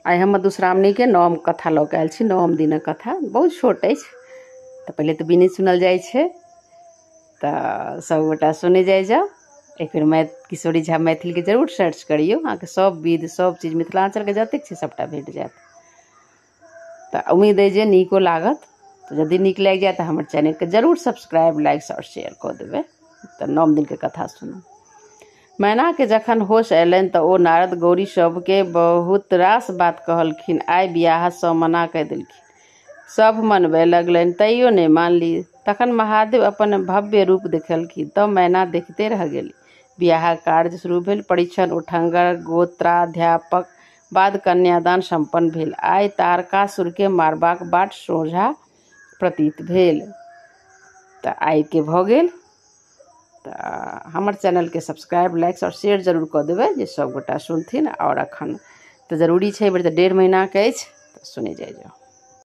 आइ हम मधुश्रावणीके नवम कथा लऽ कऽ आयल छी। नवम दिनक कथा बहुत छोट अछि, तऽ पहिले तऽ बिनी सुनल जाइ छै, तऽ सभगोटा सुनै जाइ जाउ। एक बेर किशोरी झा मैथिलके जरूर सर्च करियौ, अहाँके सभ विध सभ चीज मिथिलाञ्चलके जतेक छै सभटा भेट जायत। तऽ उम्मीद अइ जे नीको लागत। तऽ यदि नीक लागि जाय तऽ हमर चैनलके जरूर सब्सक्राइब, लाइक आओर शेयर कऽ देबै। तऽ नवम दिनके कथा सुनू। मैनाके जखन होश अयलनि तऽ ओ नारद गौरी सबके बहुत रास बात कहलखिन। आइ बियाहसँ मना कऽ देलखिन। सब मनबै लगलनि, तैयो नहि मानली। तखन महादेव अपन भव्य रूप देखेलखिन तऽ मैना देखिते रहि गेली। बियाहक कार्य शुरू भेल। परीक्षण, उठंगर, गोत्राध्यापक बाद कन्यादान सम्पन्न भेल। आइ तारकासुरके मारबाक बाट सोझा प्रतीत भेल। तऽ आइके भऽ गेल। तऽ हमर चैनलके सब्सक्राइब, लाइक आओर शेयर जरूर कऽ देबै जे सभगोटा सुनथिन। आओर एखन तऽ जरूरी छै, एहिबेर तऽ 1.5 महीनाके अछि, तऽ सुनै जाइ जाउ।